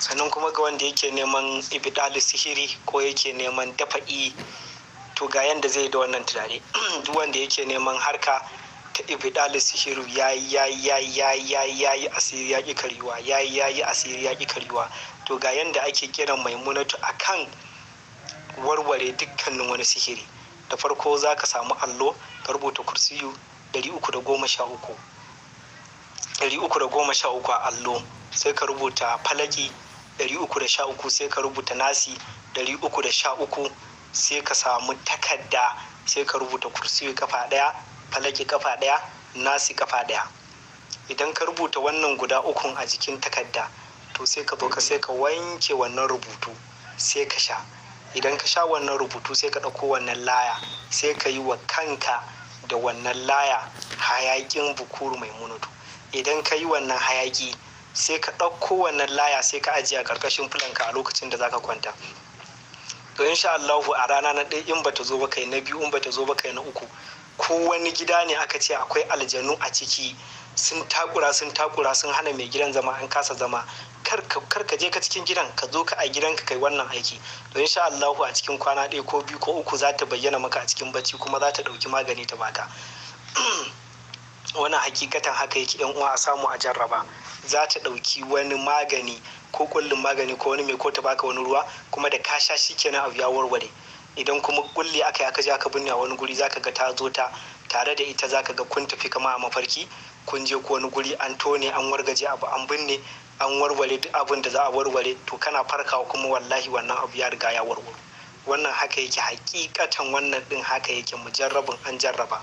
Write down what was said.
Sannan kuma ga wanda yake neman ibidali sihiri ko yake neman dafa'i, to ga yanda zai da wannan turare. Duk wanda yake neman harka ta ibidali sihiru, yayi yayi yayi yayi yayi yayi asiri ya ki karyuwa, yayi yayi asiri ya ki karyuwa, to ga yanda ake kiran Maimunatu akan warware dukkanin wani sihiri. Da farko za ka samu allo, ka rubuta kursiyu 313, 313 a allo, sai ka rubuta falaki 313, sai ka rubuta nasi 313, sai ka samu takarda, sai ka rubuta kursiyu kafa ɗaya, falaki kafa ɗaya, nasi kafa ɗaya. Idan ka rubuta wannan guda ukun a jikin takarda, to sai ka zo ka sai ka wanke wannan rubutu, sai ka sha. Idan ka sha wannan rubutu, sai ka ɗauko wannan laya, sai ka yi wa kanka da wannan laya hayaƙin bukuru Maimunatu. Idan ka yi wannan hayaƙi, sai ka ɗauko wannan laya, sai ka ajiye a ƙarƙashin fulanka a lokacin da zaka kwanta. To insha Allahu, a rana na ɗaya in bata zo ba, kai na biyu, in bata zo ba, kai na uku. Ko wani gida ne aka ce akwai aljanu a ciki, sun takura, sun takura, sun hana mai gidan zama, an kasa zama, kar ka je ka cikin gidan, ka zo ka a gidanka kai wannan aiki. To insha Allahu, a cikin kwana ɗaya ko biyu ko uku za ta bayyana maka a cikin bacci, kuma za ta ɗauki magani ta baka. Wannan hakikatan haka yake, yan uwa, a samu a jarraba. Za ta ɗauki wani magani ko kullin magani ko wani mai ko ta baka wani ruwa, kuma da ka sha shikenan, abu ya warware. Idan kuma kulli aka yi, aka je aka binne a wani guri, zaka ga ta zo ta tare da ita, zaka ga kun tafi kama a mafarki, kun je ko wani guri, an tone, an wargaje abu, an binne, an warware duk abin da za a warware. To kana farkawa kuma, wallahi wannan abu ya riga ya warware. Wannan haka yake hakikatan, wannan din haka yake, mujarrabin an jarraba.